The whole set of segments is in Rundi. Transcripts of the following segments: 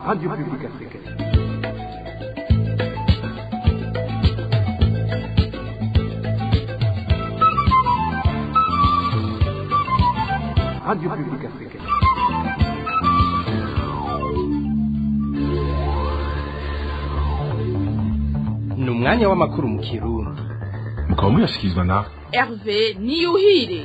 Radio Publique Africaine. Radio Publique Africaine. Ni umwanya w'amakuru mu Kirundi. Mukaba muyashyikirizwa na Hervé Niyuhire.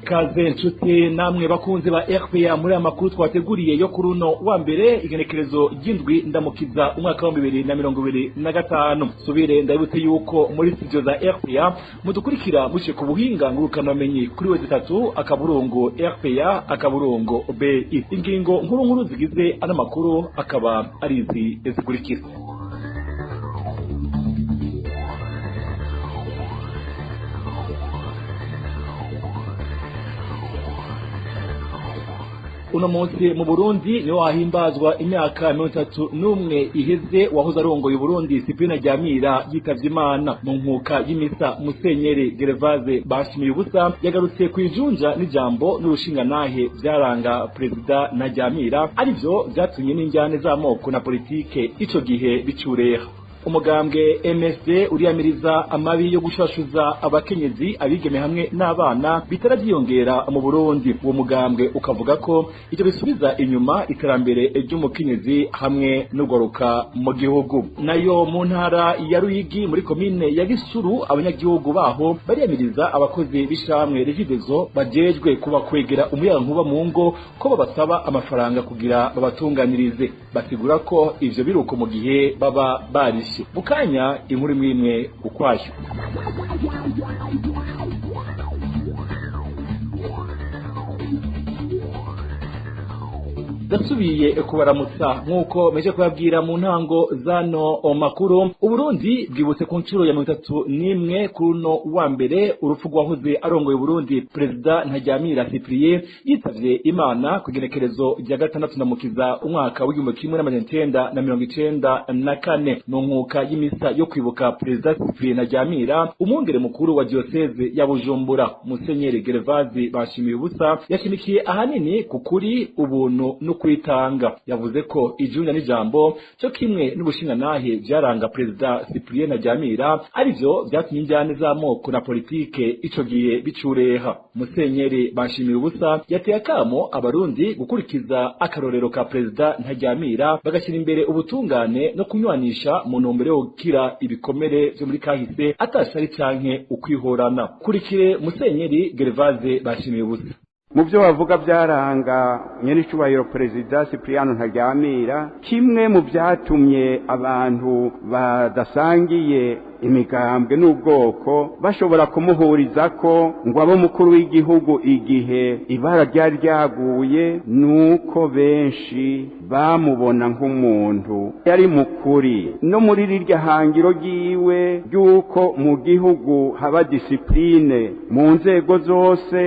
Kaze nshuti namwe bakunzi ba RPA muri aya makuru twateguriye yo kuri uno wa mbere, igenekerezo ry'indwi ndamukiza umwaka wa 2025. Subire ndabutse yuko muri studio za RPA mudukurikira muce ku buhinga ngurukana-bumenyi kuri wezi 3 akaburungu RPA akaburungu BI. Ingingo nkuru nkuru zigize ano makuru akaba ari izi zikurikira. Uno munsi mu Burundi niho hahimbazwa imyaka 31 iheze wahoze arongoye Burundi Cyprien Ntaryamira yitavye Imana. Mu nkuka y'imisa, Musenyeri Gervase Bashimiye ubusa yagarutse kwijunja n'ijambo n'urushingantahe vyaranga Perezida Ntaryamira, arivyo vyatumye n'injyane z'amoko na politike ico gihe bicureha. Umugambwe MSD uriyamiriza amabi yo gushashuza abakenyezi, abigeme hamwe n'abana bitaravyiyongera mu Burundi. Uwo mugambwe ukavuga ko ivyo bisubiza inyuma iterambere ry'umukenyezi hamwe n'ugwaruka mu gihugu. Nayo mu ntara ya Ruyigi muri komine ya Gisuru, abanyagihugu baho bariyamiriza abakozi b'ishamwe Regideso bajejwe kubakwegera umuyagankuba mu ngo ko babasaba amafaranga kugira babatunganirize. Basigura ko ivyo biruko mu gihe baba barishe. Mukanya inkuru imwe ukwayo. Ndasubiye kubaramutsa nk'uko meje kubabwira mu ntango zano makuru. Uburundi bwibutse ku nshuro ya 31 kuri uno wa mbere urupfu rwahoze arongoye Burundi Perezida Ntaryamira Cyprien yitavye Imana ku igenekerezo rya 6 ndamukiza umwaka w'1994. Mu nkuka y'imisa yo kwibuka Perezida Cyprien Ntaryamira, umwungere mukuru wa diocese ya Bujumbura Musenyeri Gervase Bashimiye ubusa yashimikiye ahanini ku kuri, ubuntu no kwitanga. Yavuze ko ijunja n'ijambo cyo kimwe n'ubushingantahe vyaranga Perezida Cyprien Ntaryamira arivyo vyatumye injyane z'amoko na politike ico gihe bicureha. Musenyeri Bashimiye ubusa yateye akamo abarundi gukurikiza akarorero ka Perezida Ntaryamira, bagashyira imbere ubutungane no kunywanisha mu ntumbero yo gukira ibikomere vyo muri kahise atashari canke ukwihorana. Kurikire Musenyeri Gervase Bashimiye ubusa. Mu byo bavuga byaranga nyenicubahiro Perezida Cyprien Ntaryamira, kimwe mu byatumye abantu badasangiye imigambwe n'ubwoko bashobora kumuhuriza ko ngo abe umukuru w'igihugu igihe ibara ryari ryaguye, nuko benshi bamubona nk'umuntu yari mukuri no muri rirya hangiro ryiwe ry'uko mu gihugu haba disipline mu nzego zose.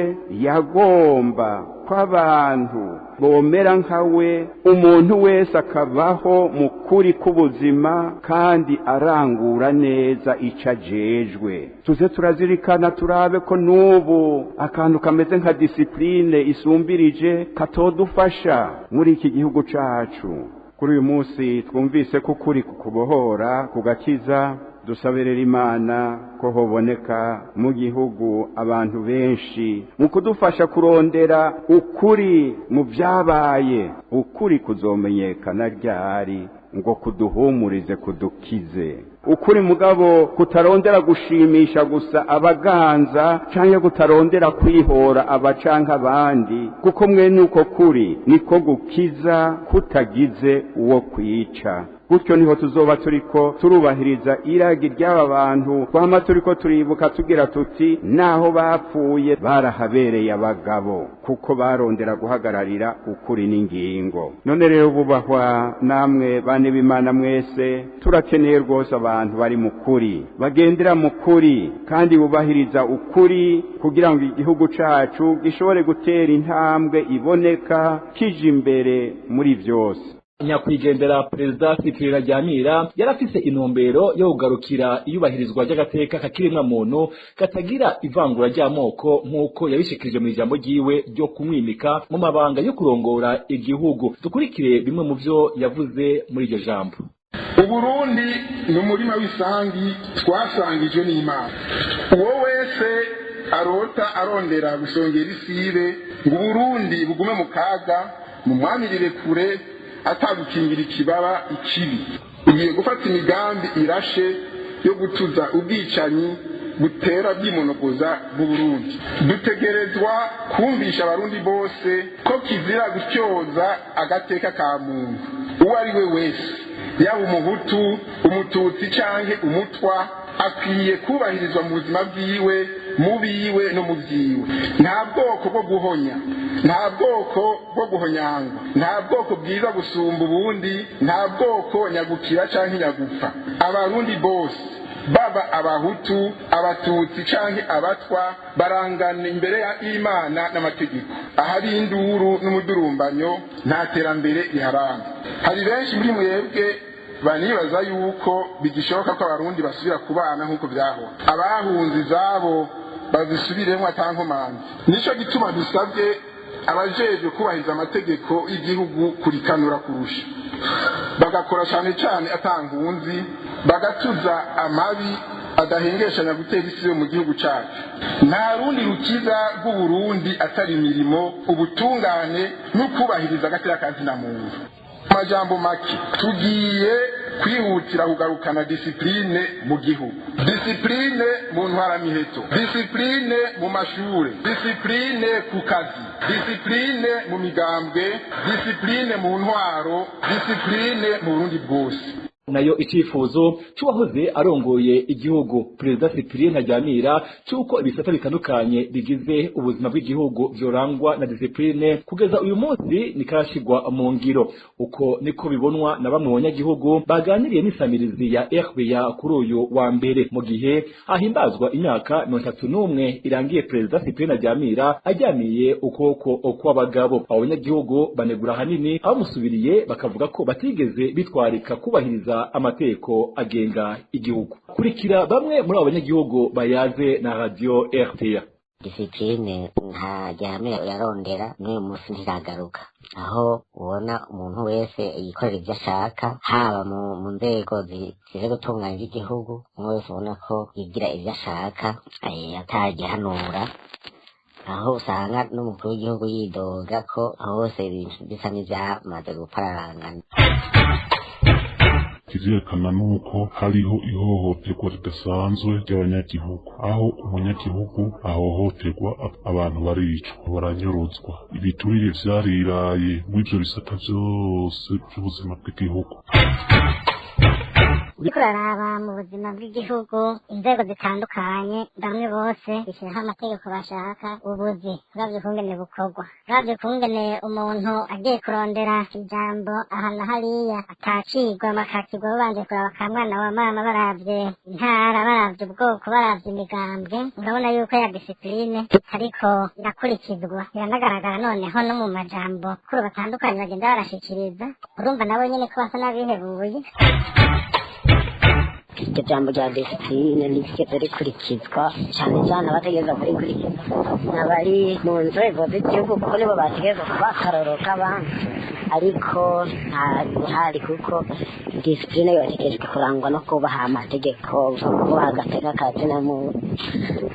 Yagomba ko abantu bomera nkawe, umuntu wese akabaho mu kuri k'ubuzima kandi arangura neza ico ajejwe. Tuze turazirikana turabe ko n'ubu akantu kameze nka disipline isumbirije katodufasha muri iki gihugu cacu. Kuri uyu munsi twumvise ko ukuri kubohora kugakiza. Dusabirira Imana ko hoboneka mu gihugu abantu benshi mu kudufasha kurondera ukuri mu byabaye. Ukuri kuzomenyekana ryari ngo kuduhumurize, kudukize. Ukuri mugabo kutarondera gushimisha gusa abaganza canke kutarondera kwihora abacanka abandi, kuko mwene uko kuri niko gukiza kutagize uwo kwica. Gutyo niho tuzoba turiko turubahiriza iragi ry'aba bantu twama turiko turibuka tugira tuti naho bapfuye barahabereye abagabo, kuko barondera guhagararira ukuri n'ingingo. None rero bubahwa namwe bane b'Imana mwese, turakeneye rwose abantu bari mu kuri, bagendera mu kuri kandi bubahiriza ukuri, kugira ngo igihugu cacu gishobore gutera intambwe iboneka kije imbere muri vyose. Nyakwigendera Perezida Cyprien Ntaryamira yarafise intumbero yo kugarukira iyubahirizwa ry'agateka kakiremwa muntu katagira ivangura ry'amoko, nk'uko yabishikirije mu ijambo ryiwe ryo kumwimika mu mabanga yo kurongora igihugu. Dukurikire bimwe mu vyo yavuze muri iryo jambo. Uburundi ni umurima w'isangi twasangijwe n'Imana. Uwo wese arota arondera gusongera isibe ngo Uburundi bugume mu kaga, mumwamirire kure, atagukingira ikibaba ikibi. Ugiye gufata imigambi irashe yo gutuza ubwicanyi butera bwimonogoza mu Burundi. Dutegerezwa kumvisha Abarundi bose ko kizira gutyoza agateka ka muntu uwo ari we wese, yaba Umuhutu, Umututsi canke Umutwa, akwiye kubahirizwa mu buzima bwiwe, mu biwe no mu vyiwe. Nta bwoko bwo guhonya, nta bwoko bwo guhonyangwa, nta bwoko bwiza gusumba ubundi, nta bwoko nyagukira canke nyagupfa. Abarundi bose, baba Abahutu, Abatutsi canke Abatwa, barangana imbere y'Imana n'amategeko. Ahari induru n'umudurumbanyo, nta terambere riharanga. Hari benshi muri mwebwe banibaza yuko bigishoboka ko Abarundi basubira kubana nk'uko vyahora. Abahunze izabo bazisubiremwo atankomanzi. Nico gituma dusabye abajejwe kubahiriza amategeko y'igihugu kurikanura kurusha, bagakora cane cane atankunzi, bagatuza amabi adahengeshanya gutera isi yo mu gihugu cacu. Nta rundi rukiza rw'Uburundi atari imirimo, ubutungane n'ukubahiriza agateka ka zina muntu. Majambo make, tugiye kwihutira kugarukana discipline mu gihugu, discipline mu ntwaramiheto, discipline mu mashure, discipline ku kazi, discipline mu migambwe, discipline mu ntwaro, discipline mu Burundi bwose. Nayo icifuzo c'uwahoze arongoye igihugu Perezida Cyprien Ntaryamira c'uko ibisata bitandukanye bigize ubuzima bw'igihugu vyorangwa na discipline, kugeza uyu munsi nikarashigwa mu ngiro. Uko niko bibonwa na bamwe mu banyagihugu baganiriye n'isamirizi ya RBA kuri uyu wa mbere, mu gihe ahimbazwa imyaka 31 irangiye Perezida Cyprien Ntaryamira aryamiye ukuboko kw'abagabo. Abo banyagihugu banegura ahanini abamusubiriye, bakavuga ko batigeze bitwarika kubahiriza amategeko agenga igihugu. Kurikira bamwe muri abo banyagihugu bayaze na Radio RTA. Discipline Ntaryamira yarondera n'uyu munsi ntiragaruka, aho ubona umuntu wese yikorera ibyo ashaka, haba mu nzego zize gutunganya igihugu, umwe wese ubona ko yigira ibyo ashaka atagihanura, aho usanga n'umukuru w'igihugu yidoga ko hose ibintu bisa n'ivyamaze gupararangana. Ikizerekana nuko hariho ihohoterwa ridasanzwe ry'abanyagihugu, aho umunyagihugu ahohoterwa, abantu baricwa, baranyuruzwa, ibiturire vyariraye mw'ivyo bisata vyose vy'ubuzima bw'igihugu. Uriko uraraba mu buzima bw'igihugu, inzego zitandukanye, bamwe bose bishyiraho amategeko bashaka. Ubuzi uravye ukungene bukorwa, uravye ukungene umuntu agiye kurondera ijambo aha na hariya atakirwa, bakakirwa babanje kuraba ka mwana wa mama, baravye intara, baravye ubwoko, baravye imigambwe, urabona yuko ya discipline ariko irakurikizwa. Biranagaragara noneho no mu majambo kuri batandukanye bagenda barashikiriza, urumva nabo nyene ko basa n'abihebuye. Iryo jambo rya discipline ntirigeze rikurikizwa, cyane cyane abategereza kurikurikiza n'abari mu nzego z'igihugu, kuko nibo bategereza kuba akarorero k'abandi, ariko nta bihari, kuko discipline yotegerejwe kurangwa no kubaha amategeko, kubaha agateka ka zina muntu,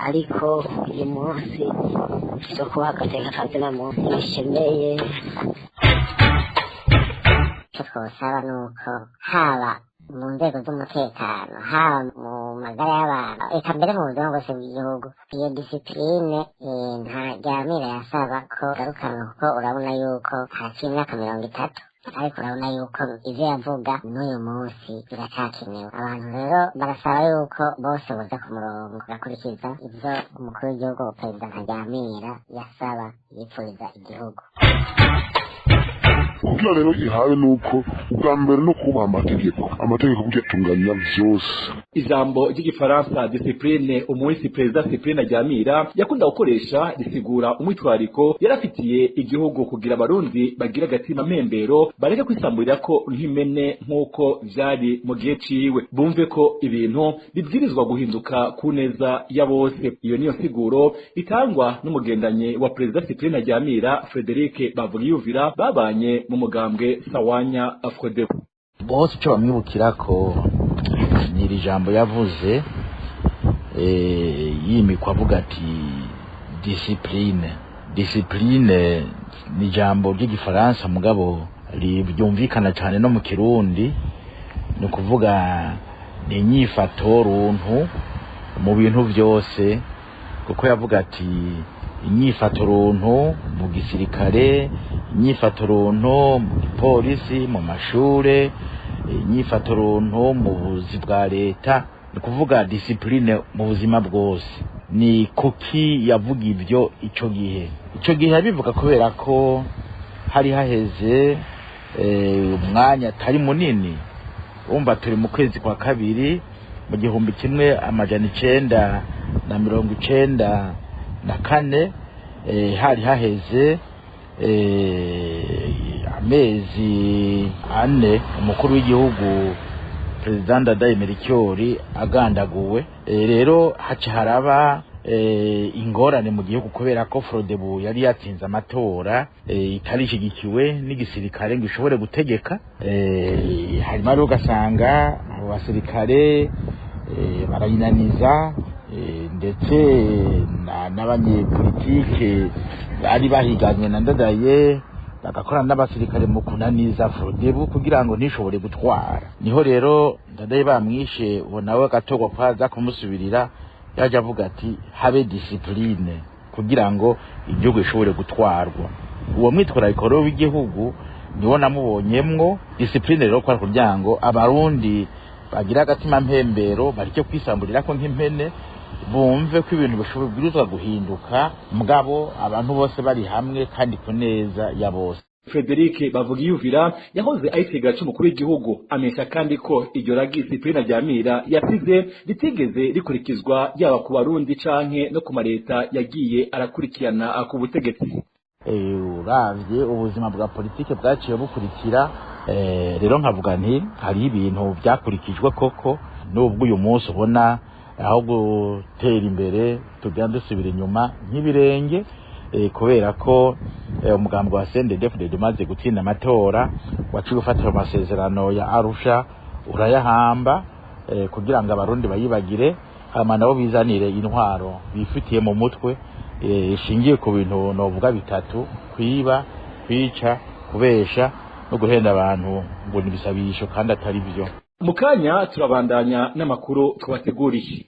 ariko uyu munsi byo kubaha agateka ka zina muntu ntibishemeye. Icyo twosaba ni uko haba mu nzego z'umutekano, haba mu magara y'abantu, eka mbere mu buzima bwose bw'igihugu, iyo discipline Ntaryamira yasaba ko garukanwa, kuko urabona yuko haciye imyaka 30, ariko urabona yuko ivyo yavuga n'uyu munsi biracakenewe. Abantu rero barasaba yuko bose boza ku murongo bagakurikiza ivyo umukuru w'igihugu Perezida Ntaryamira yasaba, yipfuriza igihugu. Kugira rero ihawe nuko ubwa mbere no kubaha amategeko, amategeko burya atunganya vyose. Ijambo ry'igifaransa discipline umuhisi Perezida Cyprien Ntaryamira yakunda gukoresha risigura umwitwariko yarafitiye igihugu kugira abarundi bagira agatima mpembero, bareke kwisamburira ko nk'imene nk'uko vyari mu gihe ciwe, bumve ko ibintu bibwirizwa guhinduka ku neza ya bose. Iyo niyo siguro itangwa n'umugendanye wa Perezida Cyprien Ntaryamira, Frederic Bavugiyuvira, babanye mu mugambwe Sawanya Afrodebu. Bose icyo bamwibukirako ni iri jambo yavuze yimikwa avuga ati discipline. Discipline ni ijambo ry'igifaransa mugabo ryumvikana cyane no mu Kirundi, ni ukuvuga ni inyifato runtu mu bintu byose, kuko yavuga ati inyifato runtu mu gisirikare, inyifato runtu mu gipolisi, mu mashure, inyifato runtu mu buzi bwa leta, ni ukuvuga discipline mu buzima bwose. Ni kuki yavuga ibyo ico gihe? Ico gihe yabivuga kubera ko hari haheze umwanya atari munini, umva turi mu kwezi kwa kabiri mu 1994, hari haheze amezi 4 umukuru w'igihugu Perezida Ndadaye Melchior agandaguwe. Rero haca haraba ingorane mu gihugu kubera ko Frodebu yari yatsinze amatora itarishigikiwe n'igisirikare ngo ishobore gutegeka. Hanyuma rero ugasanga abo basirikare barayinaniza, ndetse n'abanyepolitike bari bahiganye na Ndadaye bagakorana n'abasirikare mu kunaniza Frodebu kugira ngo ntishobore gutwara. Niho rero Ndadaye bamwishe, uwo nawe agatogwa kwaza kumusubirira, yaje avuga ati habe discipline kugira ngo igihugu gishobore gutwarwa. Uwo mwitwarariko rero w'igihugu niwo namubonyemwo discipline rero, kwa kugira ngo abarundi bagira agatima mpembero, bareke kwisamburira ko nk'impene, bumve ko ibintu bishobora guhinduka mugabo abantu bose bari hamwe kandi ku neza ya bose. Frederic Bavugiyuvira yahoze ayisiga c'umukuru w'igihugu amesha kandi ko iryo ragi Cyprien Ntaryamira yasize ritigeze rikurikizwa yaba ku barundi canke no ku mareta yagiye arakurikirana ku butegetsi. Uravye ubuzima bwa politike bwaciye bukurikira, rero nkavuga nti hari ibintu byakurikijwe koko, nubwo uyu munsi ubona aho gutera imbere tugenda dusubira inyuma nk'ibirenge, kubera ko umugambi wa CNDD-FDD umaze gutsinda amatora waciye ufatira amasezerano ya Arusha urayahamba, kugira ngo abarundi bayibagire, hama nabo bizanire intwaro bifitiye mu mutwe ishingiye ku bintu novuga bitatu: kwiba, kwica, kubesha no guhenda abantu ngo nibisabisho kandi atari byo. Mukanya turabandanya n'amakuru twabateguriye.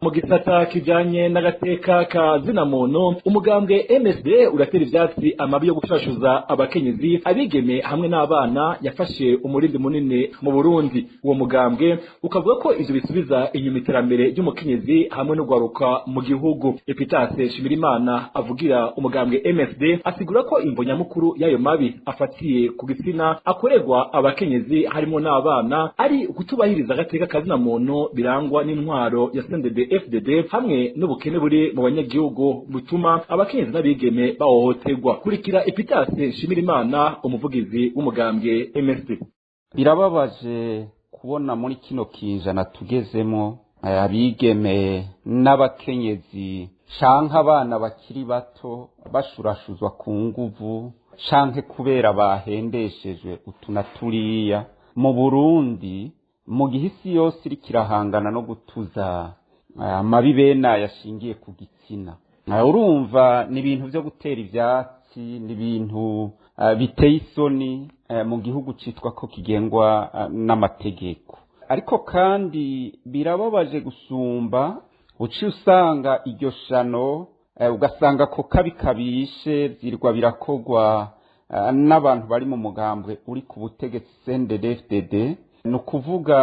Mu gisata kijanye n'agateka ka zina muntu, umugambwe MSD uratera ivyatsi amabi yo gushashuza abakenyezi, abigeme hamwe n'abana yafashe umurindi munini mu Burundi. Uwo mugambwe ukavuga ko ivyo bisubiza inyuma iterambere ry'umukenyezi hamwe n'ugwaruka mu gihugu. Epitase Shimirimana avugira umugambwe MSD asigura ko imvo nyamukuru y'ayo mabi afatiye ku gitsina akorerwa abakenyezi harimo n'abana ari ukutubahiriza agateka ka zina muntu birangwa n'intwaro ya CNDD FDD hamwe n'ubukene buri mu banyagihugu butuma abakenyezi n'abigeme bahohoterwa. Kurikira Epitase Shimirimana, umuvugizi w'umugambwe MSD. Birababaje kubona muri kino kinjana tugezemo abigeme n'abakenyezi canke abana bakiri bato bashurashuzwa ku nguvu canke kubera bahendeshejwe utuna turiya mu Burundi, mu gihe isi yose iriko irahangana no gutuza amabi bene yashingiye ku gitsina. Urumva ni ibintu vyo gutera ivyatsi, ni ibintu biteye isoni mu gihugu citwa ko kigengwa n'amategeko. Ariko kandi birababaje gusumba uciye usanga iryo shano, ugasanga ko kabi kabishe vyirwa birakogwa n'abantu bari mu mugambwe uri ku butegetsi CNDD-FDD, ni ukuvuga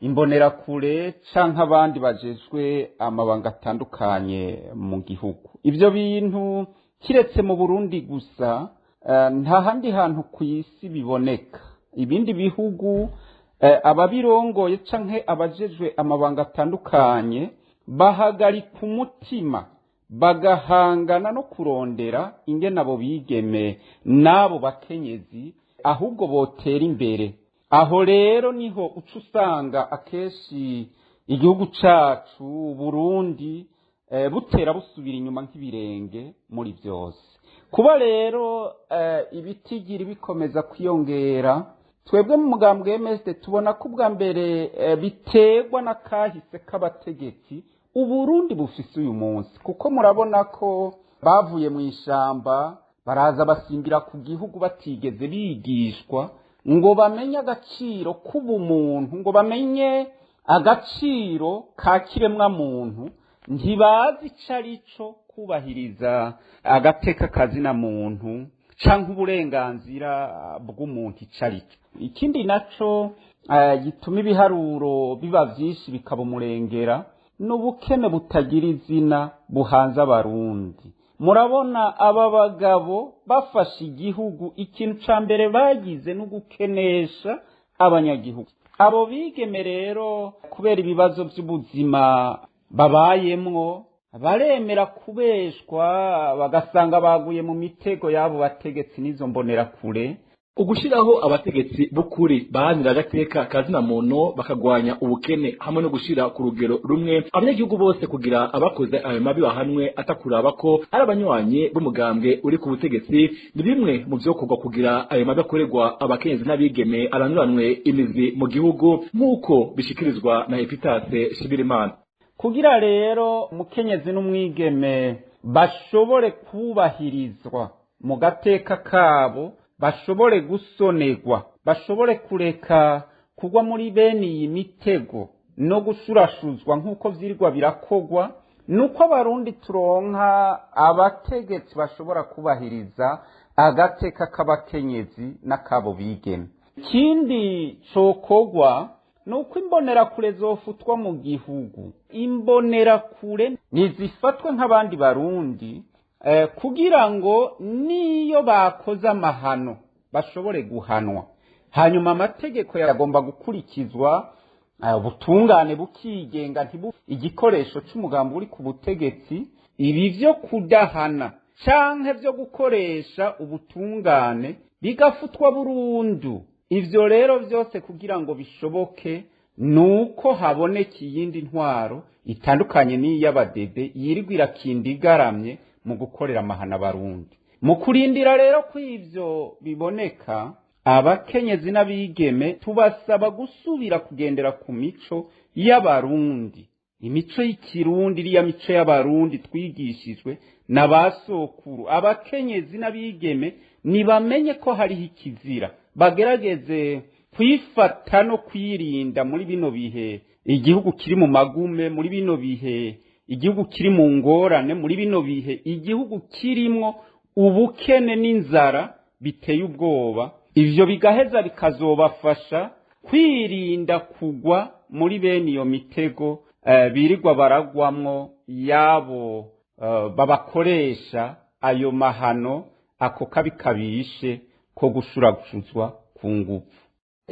imbonerakure canke abandi bajejwe amabanga atandukanye mu gihugu. Ivyo bintu kiretse mu Burundi gusa, nta handi hantu ku isi biboneka. Ibindi bihugu ababirongoye canke abajejwe amabanga atandukanye bahagarika umutima, bagahangana no kurondera ingene abo bigeme n'abo bakenyezi ahubwo botera imbere. Aho rero niho uca usanga akenshi igihugu cacu Burundi butera busubira inyuma nk'ibirenge muri byose. Kuba rero ibitigiri bikomeza kwiyongera, twebwe mu mugambwe MSD tubona ko ubwa mbere biterwa n'akahise k'abategetsi Uburundi bufise uyu munsi, kuko murabona ko bavuye mu ishamba baraza basimbira ku gihugu batigeze bigishwa ngo bamenye agaciro k'ubumuntu, ngo bamenye agaciro ka kiremwa muntu. Ntibazi ico arico kubahiriza agateka kazina muntu canke uburenganzira bw'umuntu ico arico. Ikindi naco gituma ibiharuro biba vyinshi bikaba umurengera n'ubukene butagira izina buhanze Abarundi. Murabona aba bagabo bafashe igihugu, ikintu ca mbere bagize n'ugukenesha abanyagihugu. Abo bigeme rero kubera ibibazo by'ubuzima babayemwo baremera kubeshwa, bagasanga baguye mu mitego y'abo bategetsi n'izo mbonerakure. Ugushiraho abategetsi b'ukuri baharanira agateka kazina muntu, bakagwanya ubukene hamwe no gushira ku rugero rumwe abanyagihugu bose kugira abakoze ayo mabi bahanwe atakuraba ko ari abanywanyi b'umugambwe uri ku butegetsi, ni bimwe mu vyokorwa kugira ayo mabi akorerwa abakenyezi n'abigeme aranduranwe imizi mu gihugu, nk'uko bishikirizwa na Epitase Shibirimana. Kugira rero umukenyezi n'umwigeme bashobore kubahirizwa mu gateka kabo, bashobore gusonerwa, bashobore kureka kugwa muri bene iyi mitego no gushurashuzwa nk'uko vyirirwa birakogwa, nuko Abarundi turonka abategetsi bashobora kubahiriza agateka k'abakenyezi n'akabo bigeme. Ikindi cokogwa nuko imbonerakure zofutwa mu gihugu. Imbonerakure ntizifatwe nk'abandi Barundi, kugira ngo niyo bakoze amahano bashobore guhanwa. Hanyuma amategeko yagomba gukurikizwa, ubutungane bukigenga, ntibu igikoresho c'umugambi uri ku butegetsi. Ibi vyo kudahana canke vyo gukoresha ubutungane bigafutwa burundu. Ivyo rero vyose kugira ngo bishoboke nuko haboneka iyindi ntwaro itandukanye n'iy'abadede yirirwa irakinda igaramye mu gukorera amahano Abarundi. Mu kurindira rero ko ivyo biboneka, abakenyezi n'abigeme tubasaba gusubira kugendera ku mico y'Abarundi, imico y'ikirundi, iriya mico y'Abarundi twigishijwe na ba sokuru. Abakenyezi n'abigeme nibamenye ko hariho ikizira, bagerageze kwifata no kwirinda muri bino bihe igihugu kiri mu magume, muri bino bihe igihugu kiri mu ngorane, muri bino bihe igihugu kirimwo ubukene n'inzara biteye ubwoba. Ivyo bigaheza bikazobafasha kwirinda kugwa muri bene iyo mitego birirwa baragwamwo yabo babakoresha ayo mahano, ako kabi kabishe ko gushurashuzwa ku ngufu.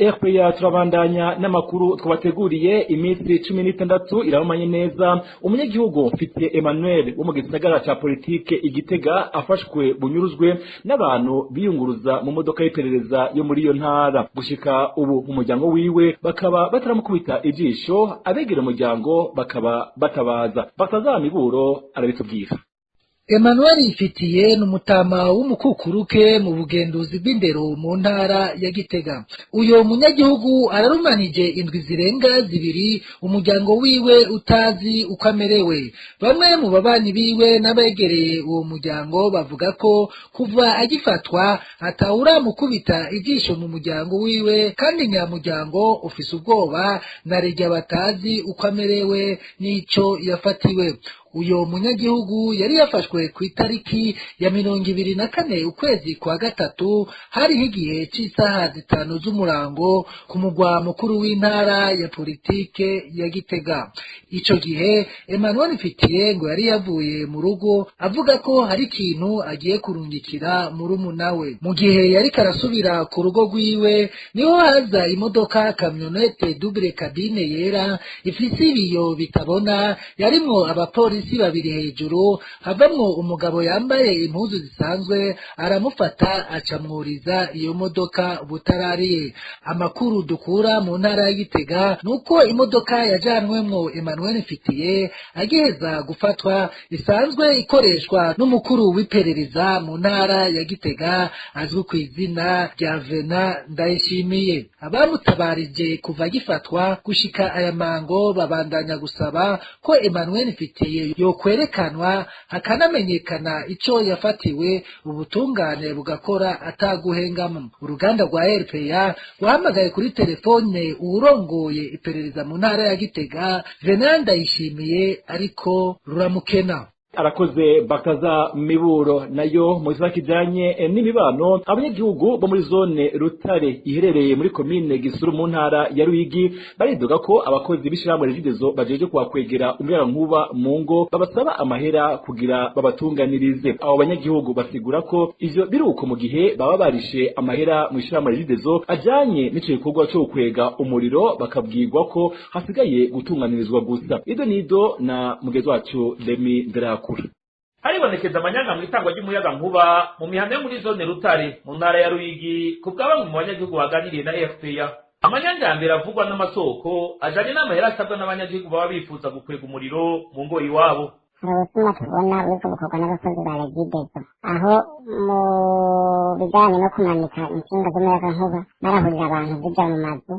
RPA turabandanya n'amakuru twabateguriye. Iminsi 16 irabamanye neza umunyagihugu Mfitiye Emmanuel wo mu gisagara ca politike Igitega afashwe bunyuruzwe n'abantu biyunguruza mu modoka y'iperereza yo muri iyo ntara. Gushika ubu mu muryango wiwe bakaba bataramukubita ijisho, abegera umuryango bakaba batabaza. Batazamiburo arabitubwira. Emmanuel Ifitiye n'umutama w'umukukuruke mu bugenduzi bw'indero mu ntara ya Gitega. Uyo munyagihugu ararumanije indwi zirenga zibiri umuryango wiwe utazi uko amerewe. Bamwe mu babanyi biwe n'abegereye uwo muryango bavuga ko kuva agifatwa atawuramukubita ijisho mu muryango wiwe, kandi nyamuryango ufise ubwoba na rejya batazi uko amerewe n'ico yafatiwe. Uyo munyagihugu yari yafashwe ku itariki ya 24 ukwezi kwa gatatu, hari higihe c'isaha 5 z'umurango ku mugwa mukuru w'intara ya politike ya Gitega. Ico gihe Emmanuel Mfitiye ngo yari yavuye mu rugo avuga ko hari ikintu agiye kurungikira murumuna we. Mu gihe yari karasubira ku rugo rwiwe, niho haza imodoka kamyonete double cabine yera ifise ibiyo bitabona, yarimwo abapolisi babiri hejuru, havamwo umugabo yambaye impuzu zisanzwe, aramufata acamwuriza iyo modoka butarariye. Amakuru dukura mu ntara ya Gitega nuko imodoka yajanwemwo Emmanuel Mfitiye agiheza gufatwa isanzwe ikoreshwa n'umukuru w'iperereza mu ntara ya Gitega azwi ku izina rya Vena Ndayishimiye. Abamutabarije kuva gifatwa gushika aya mango babandanya gusaba ko Emmanuel Mfitiye yokwerekanwa hakanamenyekana ico yafatiwe, ubutungane bugakora ataguhengamo. Uruganda rwa RPA rwahamagaye kuri telefone uwurongoye iperereza mu ntara ya Gitega Vena Ndayishimiye, ariko ruramukena. Arakoze Bakaza Miburo. Nayo mu gisata kijanye n'imibano, abanyagihugu bo muri zone Rutare iherereye muri komine Gisuru mu ntara ya Ruyigi baridoga ko abakozi b'ishirahamwe Regideso bajeje kubakwegera umuyagankuba mu ngo babasaba amahera kugira babatunganirize. Abo banyagihugu basigura ko ivyo biruko mu gihe baba barishe amahera mu ishirahamwe Regideso ajanye n'ico gikorwa co kwega umuriro, bakabwirwa ko hasigaye gutunganirizwa gusa. Ido nido na mugezi wacu Demi Nderaku. Haribonekeza amanyanga mu itangwa ry'umuyaga nkuba mu mihana yo muri zone Rutare mu ntara ya Ruyigi ku bwa bamwe mu banyagihugu baganiriye na RPA. Amanyanga ya mbere avugwa n'amasoko ajanye n'amahera asabwa n'abanyagihugu baba bifuza gukwega umuriro mu ngo iwabo. Hari ubusuma tubona buriko bukorwa n'abakozi ba Regideso, aho mu bijanye no kumanika intsinga z'umuyagankuba barahurira abantu zija mu mazu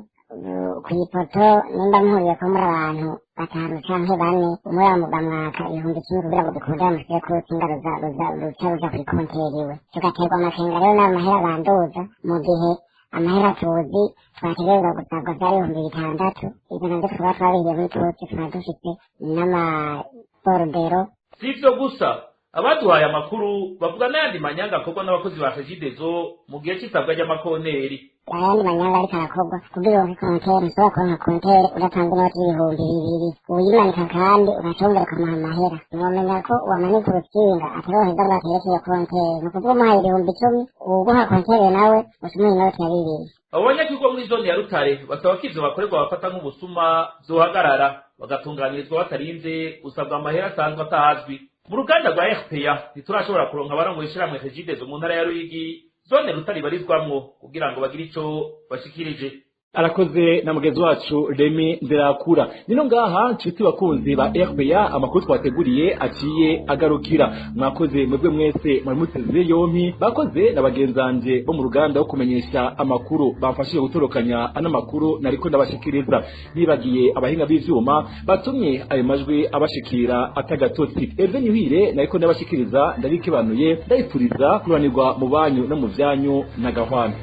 kw'ipoto. Nimba muhuriye ko muri abantu 5 canke 4, umwe bamwaka 10,000 kugira ngo bikunde bamushyire ku rutsinga ruca ruja kuri konteri iwe. Tugaterwa amakenga rero n'amahera banduza, mu gihe amahera tuzi twategerezwa gusabwa vyari 6,000, ivyo navyo tukaba twabiriye muri tuzi tukaba dufise n'amaborudero. Si ivyo gusa, abaduhaye amakuru bavuga n'ayandi manyanga akorwa n'abakozi ba Regideso mu gihe c'isabwa ry'amakoneri. Ayandi manyanga ariko arakorwa kugira uronke konteri, ntushobora kuronka konteri udatanze inoti y'2,000, uyimanika kandi ugacongera ukamuha amahera. Mwomenya ko uwamanika urutsinga ataroheza ngo atereke iyo konteri, ni ukuvuga umuhaye 10,000, uwuguha konteri nawe uca umuha inoti ya 2. Abo banyagihugu bo muri zone ya Rutare basaba ko ivyo bakorerwa bafata nk'ubusuma vyohagarara, bagatunganirizwa batarinze gusabwa amahera asanzwe atazwi. Mu ruganda rwa RPA ntiturashobora kuronka abarongoye ishirahamwe Regideso mu ntara ya Ruyigi zone Rutare ibarizwamwo kugira ngo bagire ico bashikirije. Arakoze na mugenzi wacu Remy Nderakura. Nino ngaha nshuti bakunzi ba RPA, amakuru twateguriye aciye agarukira. Mwakoze mwebwe mwese mwari muteze yompi, bakoze na bagenzanje bo mu ruganda wo kumenyesha amakuru bamfashije gutorokanya ana makuru nariko ndabashikiriza. Nibagiye abahinga b'ivyuma batumye ayo majwi abashikira atagatotsi. Hervé Nyuhire nariko ndabashikiriza, ndabikebanuye, ndayipfuriza kuranirwa mu banyu no mu vyanyu na gahwana.